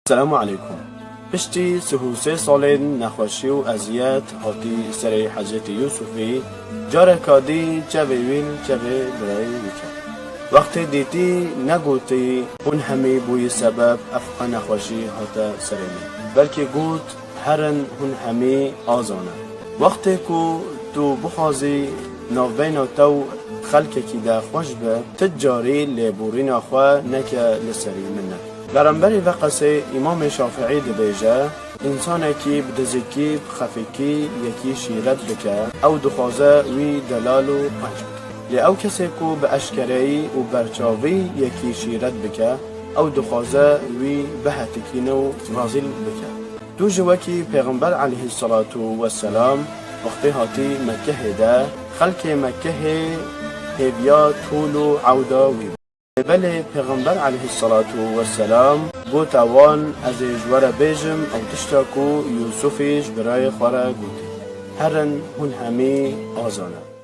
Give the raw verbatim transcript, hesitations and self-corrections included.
Selamu aleykum. Piştî sih û sê salên nexweşî û eziyet hatî serê Hezretî Yûsufî, careka dî çavê wî li çavê birayê wî ket. Wextê dîtî negotî, hûn hemî bûyî sebeb ev qe nexweşî hate serê min. Belkî got, herin hûn hemî azan e. Wextê ku tu bixwazî navbeyna te û xelkekî de xweş be, ti carî lêborîna xwe neke li serî min ne. Beramberî ve qesê Îmamê Şafiî dibêje, însanekî bi dizikî, bi xefikî yekî şîret bike, ew dixwaze wî delal û qenc bike. Lê ew kesê ku bi eşkereyî û berçavî yekî şîret bike, ew dixwaze wî bihetikîne û rezîl bike. Tu jî wekî Pêxember aleyhisselatu vesselam wextê hatî Mekkehê de, xelkê Mekkehê hêviya tûl û ewda wî bû. Lê belê Pêxember aleyhisselatu vesselam gote wan, ez ê ji we re bêjim ew tişta ku Yûsufî ji birayê xwe re gotî, herin hûn hemî azan e.